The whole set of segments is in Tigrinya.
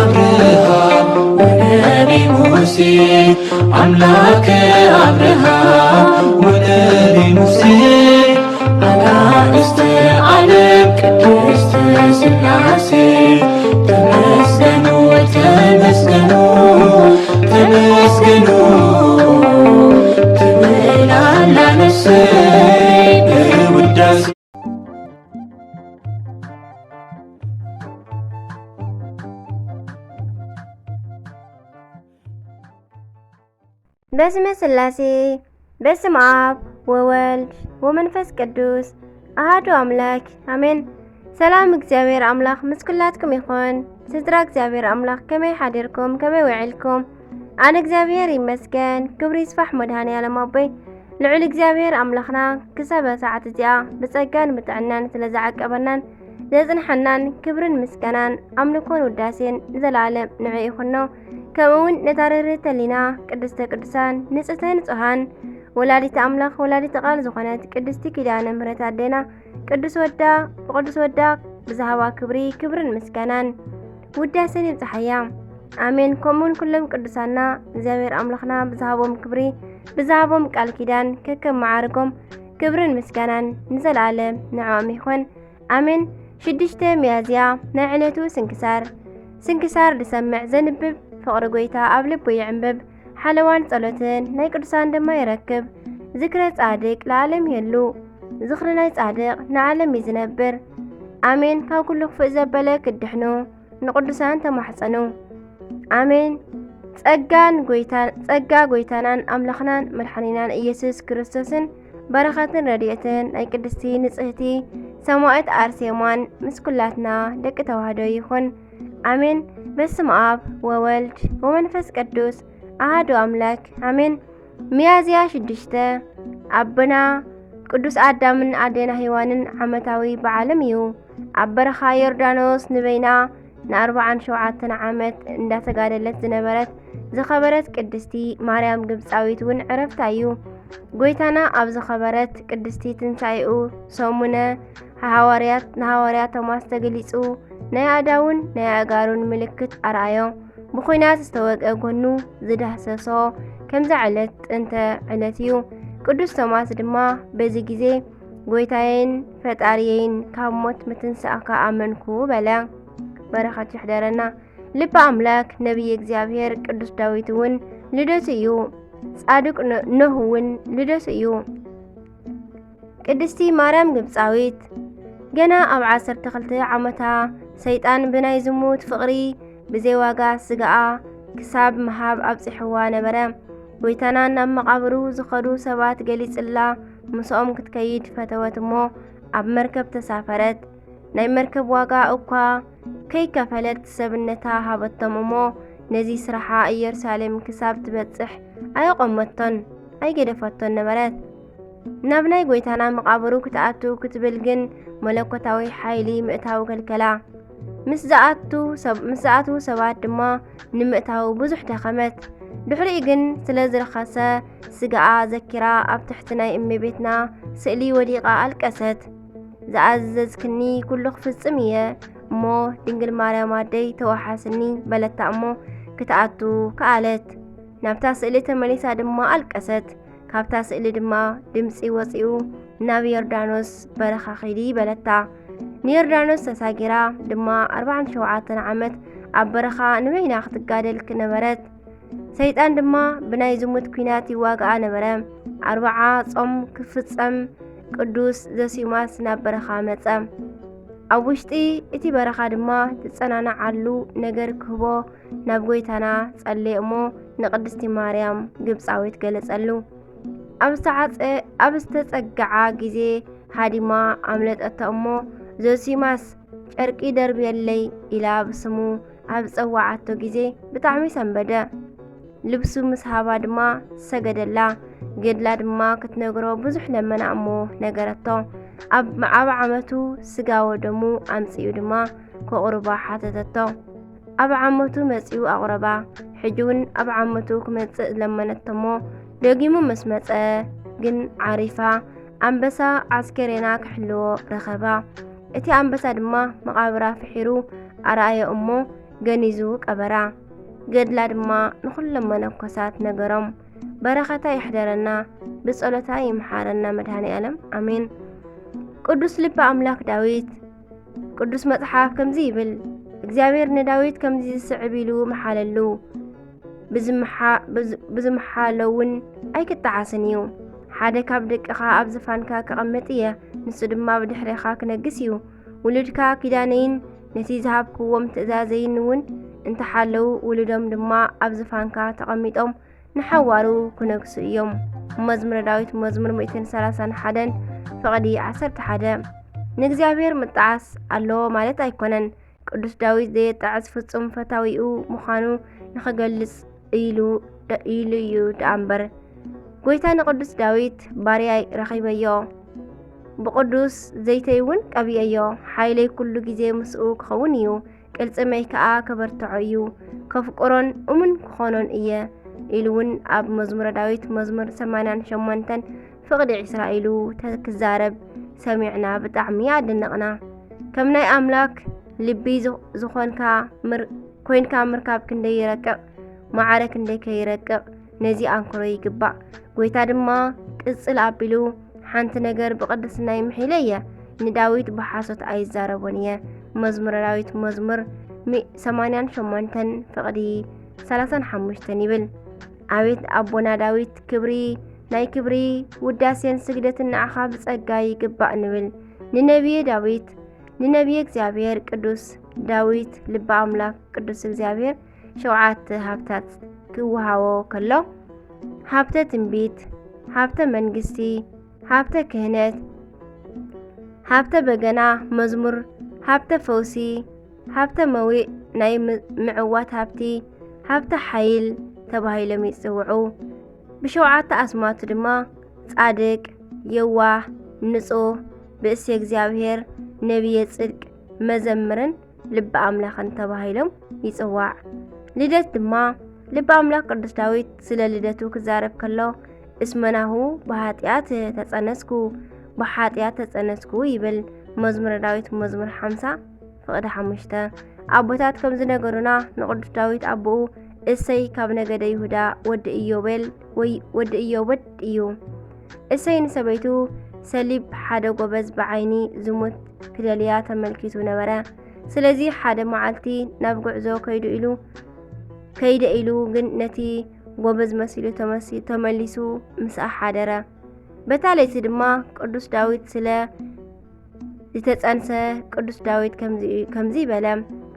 አብርሃም ወነቢ ሙሴ፣ አምላከ አብርሃም ወነቢ ሙሴ፣ አጋእዝተ ዓለም ቅድስት ሥላሴ፣ ተመስገኑ፣ ተመስገኑ፣ ተመስገኑ ትብል ኣላ ነፍሰይ በውዳሴ። በስመ ሥላሴ፣ በስመ አብ ወወልድ ወመንፈስ ቅዱስ አሐዱ አምላክ አሜን። ሰላም እግዚኣብሔር ኣምላኽ ምስ ኩላትኩም ይኹን። ስድራ እግዚኣብሔር ኣምላኽ ከመይ ሓዲርኩም? ከመይ ውዒልኩም? ኣነ እግዚኣብሔር ይመስገን፣ ክብሪ ይስፋሕ መድኃኔ ዓለም ኣቦይ። ልዑል እግዚኣብሔር ኣምላኽና ክሳብ ሰዓት እዚኣ ብጸጋን ብጥዕናን ስለ ዝዓቀበናን ዘጽንሐናን ክብርን ምስጋናን ኣምልኮን ውዳሴን ንዘለዓለም ንዑ ይኹኖ። ከምኡ እውን ነታ ርህርህቲ ሕሊና ቅድስተ ቅዱሳን ንጽህተ ንጹሃን ወላዲተ ኣምላኽ ወላዲተ ቃል ዝኾነት ቅድስቲ ኪዳነ ምሕረት ኣዴና ቅዱስ ወዳ ብቅዱስ ወዳ ብዝሃባ ክብሪ ክብርን ምስጋናን ውዳሴን ይብጽሓያ። ኣሜን። ከምኡውን ኩሎም ቅዱሳና እግዚኣብሔር ኣምላኽና ብዝሃቦም ክብሪ ብዝሃቦም ቃል ኪዳን ከከም መዓርጎም ክብርን ምስጋናን ንዘለዓለም ንዕኦም ይኹን። ኣሜን። ሽዱሽተ ሚያዝያ ናይ ዕለቱ ስንክሳር። ስንክሳር ዝሰምዕ ዘንብብ ፍቕሪ ጐይታ ኣብ ልቡ ይዕንብብ። ሓለዋን ጸሎትን ናይ ቅዱሳን ድማ ይረክብ። ዝክረ ጻድቅ ለዓለም ይህሉ። ዝኽሪ ናይ ጻድቅ ንዓለም እዩ ዝነብር። ኣሜን። ካብ ኩሉ ክፉእ ዘበለ ክድሕኑ ንቅዱሳን ተማሕጸኑ። ኣሜን። ጸጋን ጐይታ-፣ ጸጋ ጐይታናን ኣምላኽናን መድሓኒናን ኢየሱስ ክርስቶስን በረኸትን ረድኤትን ናይ ቅድስቲ ንጽህቲ ሰማዕት ኣርሴማን ምስ ኩላትና ደቂ ተዋህዶ ይኹን። ኣሜን። በስመ አብ ወወልድ ወመንፈስ ቅዱስ አሐዱ አምላክ አሜን። ሚያዝያ ሽዱሽተ ኣቦና ቅዱስ ኣዳምን ኣዴና ሔዋንን ዓመታዊ በዓሎም እዩ። ኣብ በረኻ ዮርዳኖስ ንበይና ንኣርብዓን ሸውዓተን ዓመት እንዳተጋደለት ዝነበረት ዝኸበረት ቅድስቲ ማርያም ግብፃዊት እውን ዕረፍታ እዩ። ጐይታና ኣብ ዝኸበረት ቅድስቲ ትንሳኤኡ ሰሙነ ሃዋርያት ንሃዋርያ ቶማስ ተገሊጹ ናይ ኣእዳውን ናይ ኣእጋሩን ምልክት ኣርኣዮ። ብኹናት ዝተወግአ ጎኑ ዝዳህሰሶ ከምዛ ዕለት ጥንተ ዕለት እዩ። ቅዱስ ቶማስ ድማ በዚ ግዜ ጐይታየን ፈጣሪየይን ካብ ሞት ምትንሳእካ ኣመንኩ በለ። በረኸት ይሕደረና። ልበ ኣምላክ ነቢይ እግዚኣብሔር ቅዱስ ዳዊት እውን ልደቱ እዩ። ጻድቅ ኖ-፣ ኖህ እውን ልደቱ እዩ። ቅድስቲ ማርያም ግብጻዊት ገና ኣብ ዓሰርተ ክልተ ዓመታ ሰይጣን ብናይ ዝሙት ፍቕሪ ብዘይ ዋጋ ስጋኣ ክሳብ ምሃብ ኣብጺሕዋ ነበረ። ጐይታና ናብ መቓብሩ ዝኸዱ ሰባት ገሊጽላ ምስኦም ክትከይድ ፈተወት እሞ ኣብ መርከብ ተሳፈረት። ናይ መርከብ ዋጋ እኳ ከይከፈለት ሰብነታ ሃበቶም እሞ ነዚ ስራሓ ኢየሩሳሌም ክሳብ ትበጽሕ ኣየቖመቶን ኣይገደፈቶን ነበረት። ናብ ናይ ጐይታና መቓብሩ ክትኣቱ ክትብል ግን መለኮታዊ ሓይሊ ምእታው ከልከላ። ምስ ዝኣቱ ሰብ-፣ ምስ ዝኣትዉ ሰባት ድማ ንምእታው ብዙሕ ደኸመት። ድሕሪኡ ግን ስለ ዝረኸሰ ስጋኣ ዘኪራ ኣብ ትሕቲ ናይ እመቤትና ስእሊ ወዲቓ ኣለቀሰት። "ዝኣዘዝክኒ ኩሉ ክፍጽም እየ እሞ ድንግል ማርያም ኣደይ ተወሓስኒ" በለታ እሞ ክትኣቱ ከኣለት። ናብታ ስእሊ ተመሊሳ ድማ ኣለቀሰት። ካብታ ስእሊ ድማ ድምጺ ወጺኡ "ናብ ዮርዳኖስ በረኻ ኺዲ" በለታ። ንዮርዳኖስ ተሳጊራ ድማ ኣርባዓን ሸውዓተን ዓመት ኣብ በረኻ ንበይና ክትጋደል ነበረት። ሰይጣን ድማ ብናይ ዝሙት ኲናት ይዋግኣ ነበረ። ኣርብዓ ጾም ክፍጸም ቅዱስ ዘሲማስ ናብ በረኻ መጸ። ኣብ ውሽጢ እቲ በረኻ ድማ ዝጸናንዓሉ ነገር ክህቦ ናብ ጐይታና ጸለየ እሞ ንቅድስቲ ማርያም ግብጻዊት ገለጸሉ። ኣብ ዝተዓጸ-፣ ኣብ ዝተጸግዓ ግዜ ሃዲማ ኣምለጠቶ እሞ "ዞሲማስ ጨርቂ ደርብየለይ" ኢላ ብስሙ ኣብ ዝጸዋዓቶ ግዜ ብጣዕሚ ሰንበደ። ልብሱ ምስ ሃባ ድማ ሰገደላ። ገድላ ድማ ክትነግሮ ብዙሕ ለመና እሞ ነገረቶ። ኣብ፣ ኣብ ዓመቱ ስጋ ወደሙ ኣምጺኡ ድማ ከቑርባ ሓተተቶ። ኣብ ዓመቱ መጺኡ ኣቑረባ። ሕጂ እውን ኣብ ዓመቱ ክመጽእ ለመነቶ እሞ ደጊሙ ምስ መጸ ግን ዓሪፋ ኣንበሳ ዓስከሬና ክሕልዎ ረኸባ። እቲ ኣንበሳ ድማ መቓብራ ፍሒሩ ኣርኣዮ እሞ ገኒዙ ቀበራ። ገድላ ድማ ንኹሎም መነኮሳት ነገሮም። በረኸታ ይሕደረና፣ ብጸሎታ ይምሓረና መድኃኔ ዓለም ኣሜን። ቅዱስ ልበ ኣምላክ ዳዊት። ቅዱስ መጽሓፍ ከምዚ ይብል፣ እግዚኣብሔር ንዳዊት ከምዚ ዝስዕብ ኢሉ መሓለሉ፣ ብዝምሓ-፣ ብዝ-፣ ብዝምሓሎ እውን ኣይክጠዓስን እዩ። ሓደ ካብ ደቅኻ ኣብ ዝፋንካ ክቐምጥ እየ፣ ንሱ ድማ ብድሕሬኻ ክነግስ እዩ። ውሉድካ ኪዳነይን ነቲ ዝሃብክዎም ትእዛዘይን እውን እንተሓለዉ፣ ውሉዶም ድማ ኣብ ዝፋንካ ተቐሚጦም ንሓዋሩ ክነግሱ እዮም። መዝሙረ ዳዊት መዝሙር ሚእትን ሰላሳን ሓደን ፍቕዲ ዓሰርተ ሓደ። ንእግዚኣብሔር ምጥዓስ ኣለዎ ማለት ኣይኮነን። ቅዱስ ዳዊት ዘየጣዕስ ፍጹም ፈታዊኡ ምዃኑ ንኽገልጽ ኢሉ ደ-፣ ኢሉ እዩ ደኣ እምበር። ጐይታ ንቅዱስ ዳዊት ባርያይ ረኺበዮ፣ ብቅዱስ ዘይተይ እውን ቀቢኤዮ፣ ሓይለይ ኩሉ ግዜ ምስኡ ክኸውን እዩ፣ ቅልጽመይ ከኣ ከበርትዖ እዩ፣ ከፍቅሮን እሙን ክኾኖን እየ ኢሉ እውን ኣብ መዝሙረ ዳዊት መዝሙር ሰማንያን ሸሞንተን ፍቕዲ ዒስራ ኢሉ ተ-፣ ክዛረብ ሰሚዕና ብጣዕሚ ኣደነቕና። ከም ናይ ኣምላክ ልቢ ዝ-፣ ዝኾንካ ምር-፣ ኮይንካ ምርካብ ክንደይ ይረቅቕ፣ ማዕረ ክንደይ ከይረቅቕ ነዚ ኣንክሮ ይግባእ። ጐይታ ድማ ቅጽል ኣቢሉ፣ ሓንቲ ነገር ብቕድስናይ ምሒለ እየ፣ ንዳዊት ብሓሶት ኣይዛረቦን እየ። መዝሙረ ዳዊት መዝሙር ሚ-፣ ሰማንያን ሸሞንተን ፍቕዲ ሰላሳን ሓሙሽተን ይብል። ኣቤት ኣቦና ዳዊት ክብሪ ናይ ክብሪ፣ ውዳሴን ስግደትን ንዓኻ ብጸጋ ይግባእ ንብል። ንነቢየ ዳዊት፣ ንነቢየ እግዚኣብሔር ቅዱስ ዳዊት ልበ ኣምላክ ቅዱስ እግዚኣብሔር ሸውዓተ ሃብታት ክወሃቦ ከሎ፣ ሃብተ ትንቢት፣ ሃብተ መንግስቲ፣ ሃብተ ክህነት፣ ሃብተ በገና መዝሙር፣ ሃብተ ፈውሲ፣ ሃብተ መዊእ ናይ ም-፣ ምዕዋት ሃብቲ፣ ሃብተ ሓይል ተባሂሎም ይጽውዑ። ብሸውዓተ ኣስማቱ ድማ ጻድቅ፣ የዋህ፣ ንጹህ፣ ብእሲ እግዚኣብሔር፣ ነቢየ ጽድቅ፣ መዘምርን ልበ ኣምላኽን ተባሂሎም ይጽዋዕ። ልደት ድማ ልበ ኣምላኽ ቅዱስ ዳዊት ስለ ልደቱ ክዛረብ ከሎ፣ "እስመ ናሁ ብኃጢኣት ተጸነስኩ፣ ብኃጢኣት ተጸነስኩ" ይብል። መዝሙረ ዳዊት መዝሙር ሓምሳ ፍቕዲ ሓሙሽተ። ኣቦታት ከም ዝነገሩና፣ ንቅዱስ ዳዊት ኣቦኡ እሰይ ካብ ነገደ ይሁዳ ወዲ ኢዮቤል ወይ ወዲ ኢዮበድ እዩ። እሰይ ንሰበይቱ ሰሊብ ሓደ ጎበዝ ብዓይኒ ዝሙት ክደልያ ተመልኪቱ ነበረ። ስለዚ ሓደ መዓልቲ ናብ ጉዕዞ ከይዱ ኢሉ፣ ከይደ ኢሉ ግን ነቲ ጎበዝ መሲሉ ተመሲ-፣ ተመሊሱ ምስኣ ሓደረ። በታ ለይቲ ድማ ቅዱስ ዳዊት ስለ ዝተጸንሰ ቅዱስ ዳዊት ከምዚ፣ ከምዚ በለ፣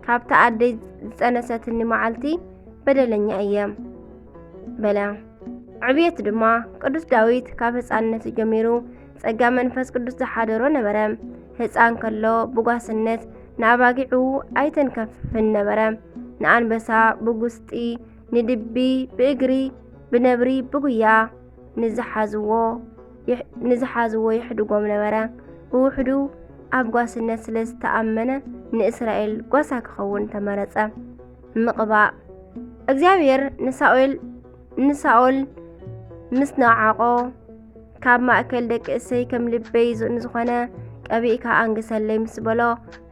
"ካብታ ኣደይ ዝጸነሰትኒ መዓልቲ በደለኛ እየ" በለ። ዕብየት ድማ ቅዱስ ዳዊት ካብ ህፃንነቱ ጀሚሩ ጸጋ መንፈስ ቅዱስ ዝሓደሮ ነበረ። ህፃን ከሎ ብጓስነት ንኣባጊዑ ኣይተንከፍፍን ነበረ። ንኣንበሳ ብጉስጢ፣ ንድቢ ብእግሪ፣ ብነብሪ ብጉያ ንዝሓዝዎ ይሕ-፣ ንዝሓዝዎ ይሕድጎም ነበረ። ብውሕዱ ኣብ ጓስነት ስለ ዝተኣመነ ንእስራኤል ጓሳ ክኸውን ተመረጸ። ምቕባእ። እግዚኣብሔር ንሳኦል፣ ንሳኦል ምስ ነዓቖ፣ "ካብ ማእከል ደቂ እሰይ ከም ልበይ ዝ-፣ ንዝኾነ ቀቢእካ ኣንግሰለይ" ምስ በሎ፣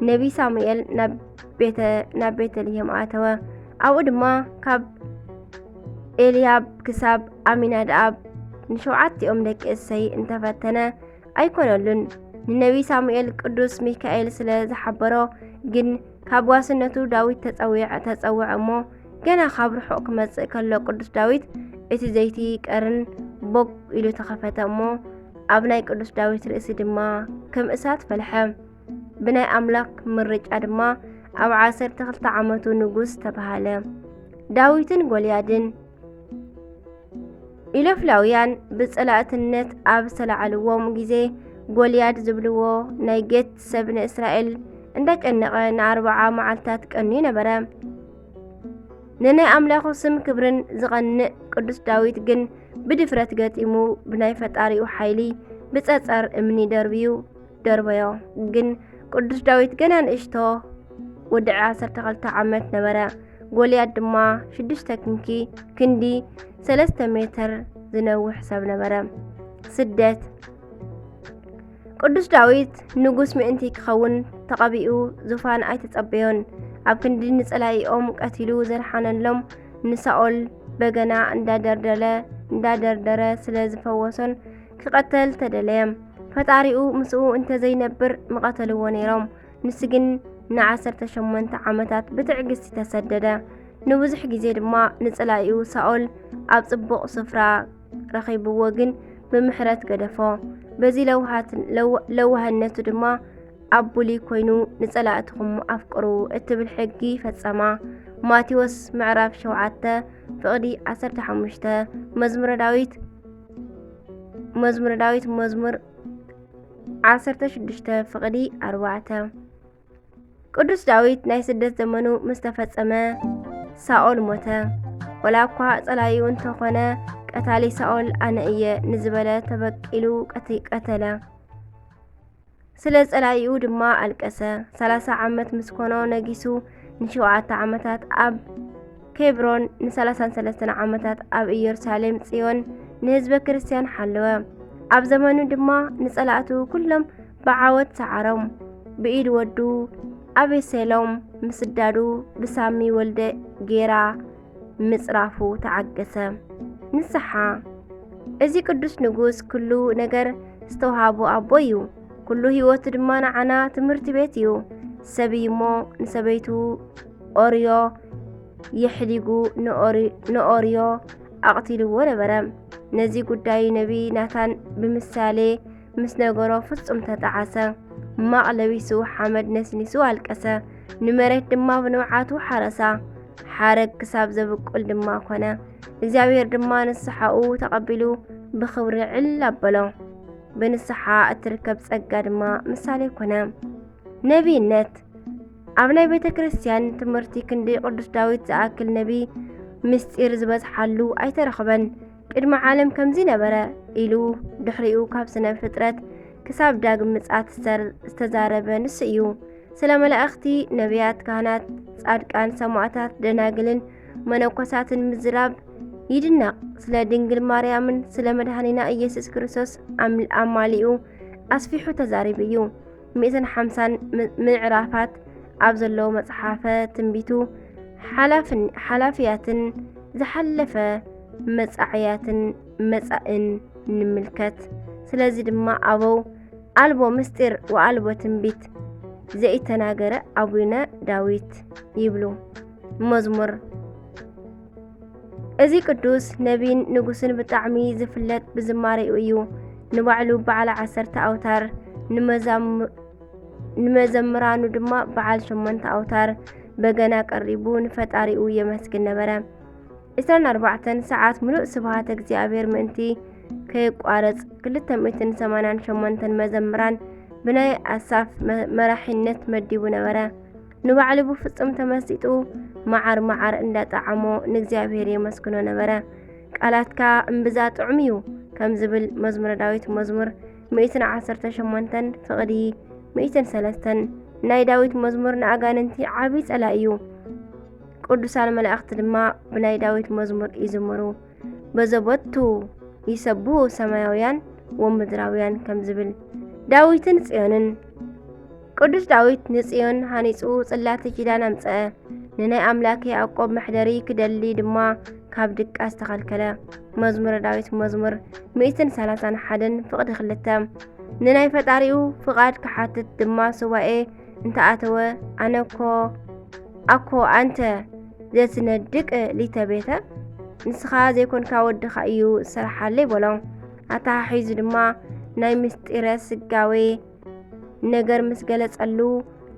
ነቢይ ሳሙኤል ናብ ቤተ-፣ ናብ ቤተልሔም ኣተወ። ኣብኡ ድማ ካብ ኤልያብ ክሳብ ኣሚናድኣብ ንሸውዓቲኦም ደቂ እሰይ እንተፈተነ ኣይኮነሉን። ንነቢይ ሳሙኤል ቅዱስ ሚካኤል ስለ ዝሓበሮ ግን ካብ ጓስነቱ ዳዊት ተጸዊዐ-፣ ተጸውዐ እሞ፣ ገና ካብ ርሑቕ ክመጽእ ከሎ ቅዱስ ዳዊት እቲ ዘይቲ ቀርን ቦግ ኢሉ ተኸፈተ እሞ፣ ኣብ ናይ ቅዱስ ዳዊት ርእሲ ድማ ከም እሳት ፈልሐ። ብናይ ኣምላኽ ምርጫ ድማ ኣብ ዓሰርተ ክልተ ዓመቱ ንጉስ ተባሃለ። ዳዊትን ጎልያድን። ኢሎፍላውያን ብጸላእትነት ኣብ ዝተላዕልዎም ግዜ፣ ጎልያድ ዝብልዎ ናይ ጌት ሰብ ንእስራኤል እንዳጨነቐ ንኣርብዓ መዓልታት ቀንዩ ነበረ። ንናይ ኣምላኹ ስም ክብርን ዝቐንእ ቅዱስ ዳዊት ግን ብድፍረት ገጢሙ፣ ብናይ ፈጣሪኡ ሓይሊ ብጸጸር እምኒ ደርብዩ ደርበዮ። ግን ቅዱስ ዳዊት ገና ንእሽቶ ወዲ ዓሰርተ ክልተ ዓመት ነበረ። ጎልያድ ድማ ሽዱሽተ ክንኪ፣ ክንዲ ሰለስተ ሜተር ዝነውሕ ሰብ ነበረ። ስደት። ቅዱስ ዳዊት ንጉስ ምእንቲ ክኸውን ተቐቢኡ ዙፋን ኣይተጸበዮን። ኣብ ክንዲ ንጸላኢኦም ቀቲሉ ዘድሓነሎም ንሳኦል በገና እንዳደርደለ እንዳደርደረ ስለ ዝፈወሶን ክቐተል ተደለየ። ፈጣሪኡ ምስኡ እንተዘይነብር ምቐተልዎ ነይሮም። ንሱ ግን ንዓሰርተ ሸሞንተ ዓመታት ብትዕግስቲ ተሰደደ። ንብዙሕ ግዜ ድማ ንጸላኢኡ ሳኦል ኣብ ጽቡቕ ስፍራ ረኺብዎ፣ ግን ብምሕረት ገደፎ። በዚ ለውሃት-፣ ለዋ-፣ ለዋህነቱ ድማ ኣብ ብሉይ ኮይኑ ንጸላእትኹም ኣፍቅሩ እትብል ሕጊ ፈጸማ። ማቴዎስ ምዕራፍ ሸውዓተ ፍቕዲ ዓሰርተ ሓሙሽተ፣ መዝሙረ ዳዊት፣ መዝሙረ ዳዊት መዝሙር ዓሰርተ ሽዱሽተ ፍቕዲ ኣርባዕተ። ቅዱስ ዳዊት ናይ ስደት ዘመኑ ምስ ተፈጸመ ሳኦል ሞተ። ወላ እኳ ጸላኢኡ እንተኾነ ቀታሊ ሳኦል ኣነ እየ ንዝበለ ተበቂሉ ቀቲ-፣ ቀተለ። ስለ ጸላኢኡ ድማ ኣልቀሰ። ሰላሳ ዓመት ምስ ኮኖ ነጊሱ ንሸውዓተ ዓመታት ኣብ ኬብሮን ንሰላሳን ሰለስተን ዓመታት ኣብ ኢየሩሳሌም ጽዮን ንህዝበ ክርስትያን ሓለወ። ኣብ ዘመኑ ድማ ንጸላእቱ ኩሎም ብዓወት ሰዓሮም። ብኢድ ወዱ ኣቤሴሎም ምስዳዱ ብሳሚ ወልደ ጌራ ምጽራፉ ተዓገሰ። ንስሓ። እዚ ቅዱስ ንጉስ ኩሉ ነገር ዝተውሃቦ ኣቦ እዩ። ኩሉ ህይወቱ ድማ ንዓና ትምህርቲ ቤት እዩ። ሰብ እዩ እሞ ንሰበይቱ ኦርዮ የሕሊጉ ንኦሪ-፣ ንኦርዮ ኣቕቲልዎ ነበረ። ነዚ ጉዳይ ነቢ ናታን ብምሳሌ ምስ ነገሮ ፍጹም ተጠዓሰ። ማቕ ለቢሱ ሓመድ ነስኒሱ ኣልቀሰ። ንመሬት ድማ ብንብዓቱ ሓረሳ። ሓረግ ክሳብ ዘብቁል ድማ ኮነ። እግዚኣብሔር ድማ ንስሓኡ ተቐቢሉ ብኽብሪ ዕል ኣበሎ። ብንስሓ እትርከብ ጸጋ ድማ ምሳሌ ኮነ። ነቢይነት። ኣብ ናይ ቤተ ክርስቲያን ትምህርቲ ክንዲ ቅዱስ ዳዊት ዝኣክል ነቢይ ምስጢር ዝበዝሓሉ ኣይተረኽበን። ቅድሚ ዓለም ከምዚ ነበረ ኢሉ ድሕሪኡ ካብ ስነ ፍጥረት ክሳብ ዳግም ምጽኣት ዝተር-፣ ዝተዛረበ ንሱ እዩ። ስለ መላእኽቲ፣ ነቢያት፣ ካህናት፣ ጻድቃን፣ ሰማዕታት፣ ደናግልን መነኮሳትን ምዝራብ ይድነቕ። ስለ ድንግል ማርያምን ስለ መድኃኒና ኢየሱስ ክርስቶስ ኣም-፣ ኣማሊኡ ኣስፊሑ ተዛሪቡ እዩ። ሚእትን ሓምሳን ም-፣ ምዕራፋት ኣብ ዘለዎ መጽሓፈ ትንቢቱ ሓላፍን-፣ ሓላፍያትን ዝሓለፈ መጻዕያትን መጻእን ንምልከት። ስለዚ ድማ ኣበው ኣልቦ ምስጢር ወኣልቦ ትንቢት ዘኢተናገረ ኣቡነ ዳዊት ይብሉ። መዝሙር። እዚ ቅዱስ ነቢይን ንጉስን ብጣዕሚ ዝፍለጥ ብዝማሬኡ እዩ። ንባዕሉ በዓል ዓሰርተ ኣውታር፣ ንመዛም-፣ ንመዘምራኑ ድማ በዓል ሸሞንተ ኣውታር በገና ቀሪቡ ንፈጣሪኡ የመስግን ነበረ። ዕስራን ኣርባዕተን ሰዓት ምሉእ ስብሃተ እግዚኣብሔር ምእንቲ ከየቋርጽ፣ ክልተ ሚእትን ሰማንያን ሸሞንተን መዘምራን ብናይ ኣሳፍ መ-፣ መራሒነት መዲቡ ነበረ። ንባዕሉ ብፍጹም ተመሲጡ፣ መዓር መዓር እንዳጠዓሞ ንእግዚኣብሔር የመስግኖ ነበረ። ቃላትካ እምብዛ ጥዑም እዩ፣ ከም ዝብል መዝሙረ ዳዊት መዝሙር ሚእትን ዓሰርተ ሸሞንተን ፍቕዲ ሚእትን ሰለስተን። ናይ ዳዊት መዝሙር ንኣጋንንቲ ዓቢ ጸላኢ እዩ። ቅዱሳን መላእኽቲ ድማ ብናይ ዳዊት መዝሙር ይዝምሩ። በዘቦቱ ይሰብሑ ሰማያውያን ወምድራውያን ከም ዝብል። ዳዊትን ጽዮንን። ቅዱስ ዳዊት ንጽዮን ሃኒጹ ጽላተ ኪዳን ኣምጽአ። ንናይ ኣምላክ ያዕቆብ መሕደሪ ክደሊ ድማ ካብ ድቃስ ተኸልከለ። መዝሙረ ዳዊት መዝሙር ሚእትን ሰላሳን ሓደን ፍቕዲ ክልተ። ንናይ ፈጣሪኡ ፍቓድ ክሓትት ድማ ሱባኤ እንተኣተወ፣ ኣነኮ፣ ኣኮ ኣንተ ዘትነድቅ ሊተ ቤተ፣ ንስኻ ዘይኮንካ ወድኻ እዩ ዝሰርሓለይ በሎ። ኣተሓሒዙ ድማ ናይ ምስጢረ ስጋዌ ነገር ምስ ገለጸሉ፣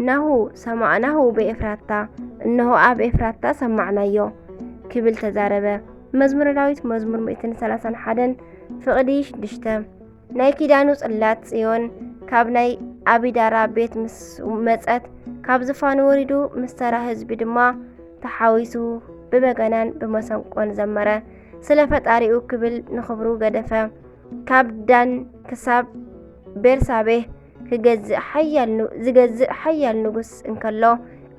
ናሁ ሰማዕናሁ በኤፍራታ፣ እነሆ ኣብ ኤፍራታ ሰማዕናዮ ክብል ተዛረበ። መዝሙረ ዳዊት መዝሙር ሚእትን ሰላሳን ሓደን ፍቕዲ ሽዱሽተ። ናይ ኪዳኑ ጽላት ጽዮን ካብ ናይ ኣቢዳራ ቤት ምስ መጸት፣ ካብ ዝፋኑ ወሪዱ ምስ ተራ ህዝቢ ድማ ተሓዊሱ ብበገናን ብመሰንቆን ዘመረ። ስለ ፈጣሪኡ ክብል ንኽብሩ ገደፈ። ካብ ዳን ክሳብ ቤርሳቤህ ክገዝእ ሓያል ን-፣ ዝገዝእ ሓያል ንጉስ እንከሎ፣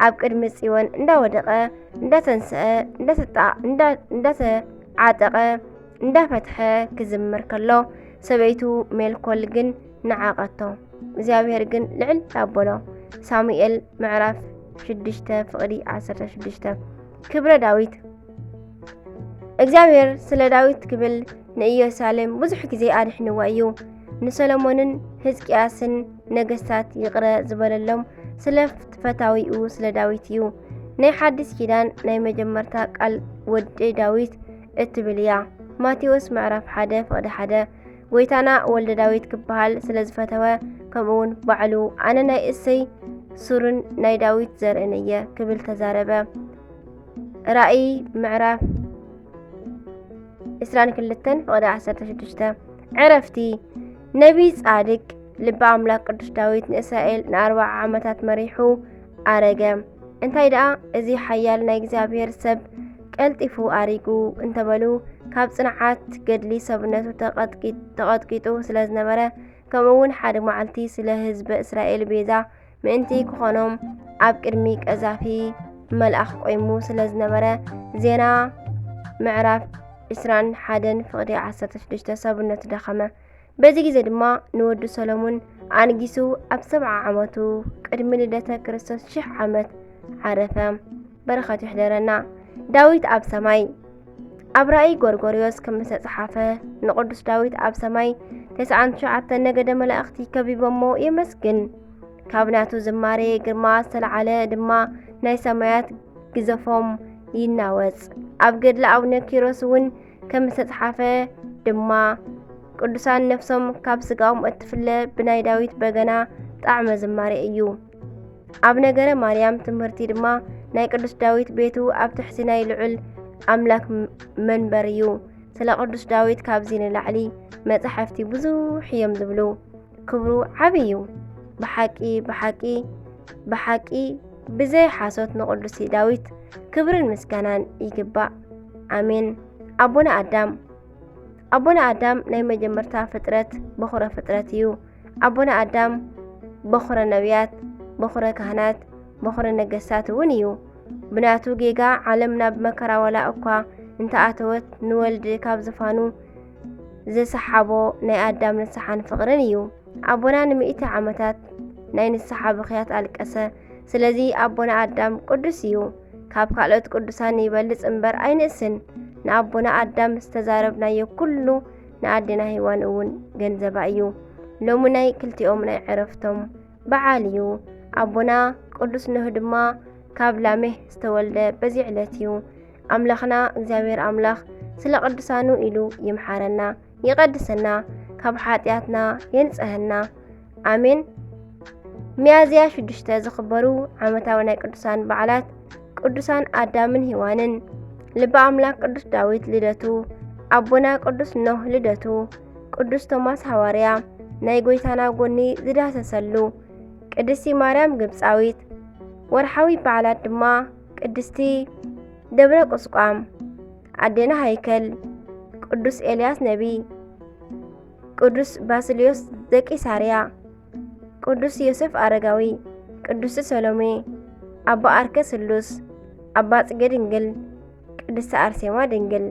ኣብ ቅድሚ ጽዮን እንዳወደቐ፣ እንዳተንስአ፣ እንዳተጣ-፣ እንዳ-፣ እንዳተዓጠቐ፣ እንዳፈትሐ ክዝምር ከሎ፣ ሰበይቱ ሜልኮል ግን ነዓቐቶ። እግዚኣብሔር ግን ልዕል ኣበሎ። ሳሙኤል ምዕራፍ ሽዱሽተ ፍቕዲ ዓሰርተ ሽዱሽተ። ክብረ ዳዊት። እግዚኣብሔር ስለ ዳዊት ክብል ንኢየሩሳሌም ብዙሕ ግዜ ኣድሕንዋ እዩ። ንሰሎሞንን ህዝቅያስን ነገስታት ይቕረ ዝበለሎም ስለ ፈታዊኡ ስለ ዳዊት እዩ። ናይ ሓድሽ ኪዳን ናይ መጀመርታ ቃል ወዲ ዳዊት እትብል እያ። ማቴዎስ ምዕራፍ ሓደ ፍቕዲ ሓደ። ጎይታና ወልደ ዳዊት ክበሃል ስለ ዝፈተወ፣ ከምኡውን ባዕሉ ኣነ ናይ እሰይ ሱርን ናይ ዳዊት ዘርእን እየ ክብል ተዛረበ። ራእይ ምዕራፍ ዕስራን ክልተን ፍቕዲ ዓሰርተ ሽዱሽተ። ዕረፍቲ። ነቢይ ጻድቅ ልበ ኣምላክ ቅዱስ ዳዊት ንእስራኤል ንኣርብዓ ዓመታት መሪሑ ኣረገ። እንታይ ደኣ እዚ ሓያል ናይ እግዚኣብሔር ሰብ ቀልጢፉ ኣሪጉ እንተበሉ፣ ካብ ጽንዓት ገድሊ ሰብነቱ ተቐጥቂ-፣ ተቐጥቂጡ ስለ ዝነበረ፣ ከምኡ እውን ሓደ መዓልቲ ስለ ህዝበ እስራኤል ቤዛ ምእንቲ ክኾኖም ኣብ ቅድሚ ቀዛፊ መልኣኽ ቆይሙ ስለ ዝነበረ፣ ዜና ምዕራፍ ዕስራን ሓደን ፍቕዲ ዓሰርተ ሽዱሽተ ሰብነቱ ደኸመ። በዚ ግዜ ድማ ንወዱ ሰሎሞን ኣንጊሱ ኣብ ሰብዓ ዓመቱ ቅድሚ ልደተ ክርስቶስ ሽሕ ዓመት ዓረፈ። በረኸቱ ይሕደረና። ዳዊት ኣብ ሰማይ። ኣብ ራእይ ጎርጎርዮስ ከም ዝተጸሓፈ፣ ንቅዱስ ዳዊት ኣብ ሰማይ ተስዓን ትሽዓተን ነገደ መላእኽቲ ከቢቦሞ የመስግን። ካብ ናቱ ዝማሬ ግርማ ዝተለዓለ ድማ ናይ ሰማያት ግዘፎም ይናወጽ። ኣብ ገድሊ ኣቡነ ኪሮስ እውን ከም ዝተጽሓፈ ድማ፣ ቅዱሳን ነፍሶም ካብ ስጋኦም እትፍለ ብናይ ዳዊት በገና ጣዕመ ዝማሬ እዩ። ኣብ ነገረ ማርያም ትምህርቲ ድማ፣ ናይ ቅዱስ ዳዊት ቤቱ ኣብ ትሕቲ ናይ ልዑል ኣምላክ ም-፣ መንበር እዩ። ስለ ቅዱስ ዳዊት ካብዚ ንላዕሊ መጻሕፍቲ ብዙሕ እዮም ዝብሉ። ክብሩ ዓቢ እዩ። ብሓቂ፣ ብሓቂ፣ ብሓቂ ብዘይ ሓሶት ንቅዱስ ዳዊት ክብርን ምስጋናን ይግባእ። ኣሜን። ኣቦና ኣዳም። ኣቦና ኣዳም ናይ መጀመርታ ፍጥረት፣ በኹረ ፍጥረት እዩ። ኣቦና ኣዳም በኹረ ነቢያት፣ በኹረ ካህናት፣ በኹረ ነገስታት እውን እዩ። ብናቱ ጌጋ ዓለም ናብ መከራ ዋላ እኳ እንተኣተወት፣ ንወልድ ካብ ዝፋኑ ዘሰሓቦ ናይ ኣዳም ንስሓን ፍቕርን እዩ። ኣቦና ንሚእቲ ዓመታት ናይ ንስሓ ብኽያት ኣልቀሰ። ስለዚ ኣቦና ኣዳም ቅዱስ እዩ። ካብ ካልኦት ቅዱሳን ይበልጽ እምበር ኣይንእስን። ንኣቦና ኣዳም ዝተዛረብናዮ ኩሉ ንኣዴና ሄዋን እውን ገንዘባ እዩ። ሎሚ ናይ ክልቲኦም ናይ ዕረፍቶም በዓል እዩ። ኣቦና ቅዱስ ኖህ ድማ ካብ ላሜህ ዝተወልደ በዚ ዕለት እዩ። ኣምላኽና እግዚኣብሔር ኣምላኽ ስለ ቅዱሳኑ ኢሉ ይምሓረና፣ ይቐድሰና፣ ካብ ሓጢኣትና የንጽሀና። ኣሜን። ሚያዝያ ሽዱሽተ ዝኽበሩ ዓመታዊ ናይ ቅዱሳን በዓላት፣ ቅዱሳን ኣዳምን ሄዋንን፣ ልበ ኣምላክ ቅዱስ ዳዊት ልደቱ፣ ኣቦና ቅዱስ ኖህ ልደቱ፣ ቅዱስ ቶማስ ሃዋርያ፣ ናይ ጎይታና ጎኒ ዝዳሰሰሉ፣ ቅድስቲ ማርያም ግብፃዊት። ወርሓዊ በዓላት ድማ ቅድስቲ ደብረ ቁስቋም፣ ኣዴና ሃይከል፣ ቅዱስ ኤልያስ ነቢይ፣ ቅዱስ ባስልዮስ ዘቂሳርያ፣ ቅዱስ ዮሴፍ ኣረጋዊ፣ ቅድስቲ ሰሎሜ፣ ኣባ ኣርከ ስሉስ፣ ኣባ ጽጌ ድንግል፣ ቅድስቲ ኣርሴማ ድንግል።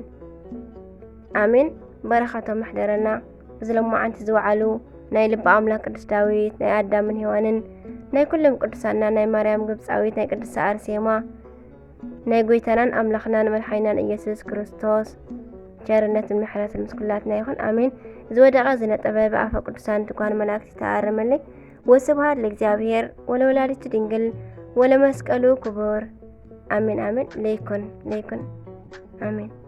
ኣሜን። በረኸቶም ይሕደረና። እዚ ሎማዓንቲ ዝወዓሉ ናይ ልበ ኣምላክ ቅዱስ ዳዊት፣ ናይ ኣዳምን ሄዋንን፣ ናይ ኩሎም ቅዱሳንና፣ ናይ ማርያም ግብፃዊት፣ ናይ ቅድስቲ ኣርሴማ፣ ናይ ጎይታናን ኣምላኽናን መድሓኒናን ኢየሱስ ክርስቶስ ቸርነትን ምሕረትን ምስ ኩላትና ይኹን። ኣሜን። ዝወደቐ ዝነጠበ ብኣፈ ቅዱሳን ትጓን መላእክት ይተኣረመለይ። ወስብሐት ለእግዚኣብሔር ወለወላዲቱ ድንግል ወለመስቀሉ ክቡር። ኣሜን፣ ኣሜን። ለይኩን፣ ለይኩን። ኣሜን።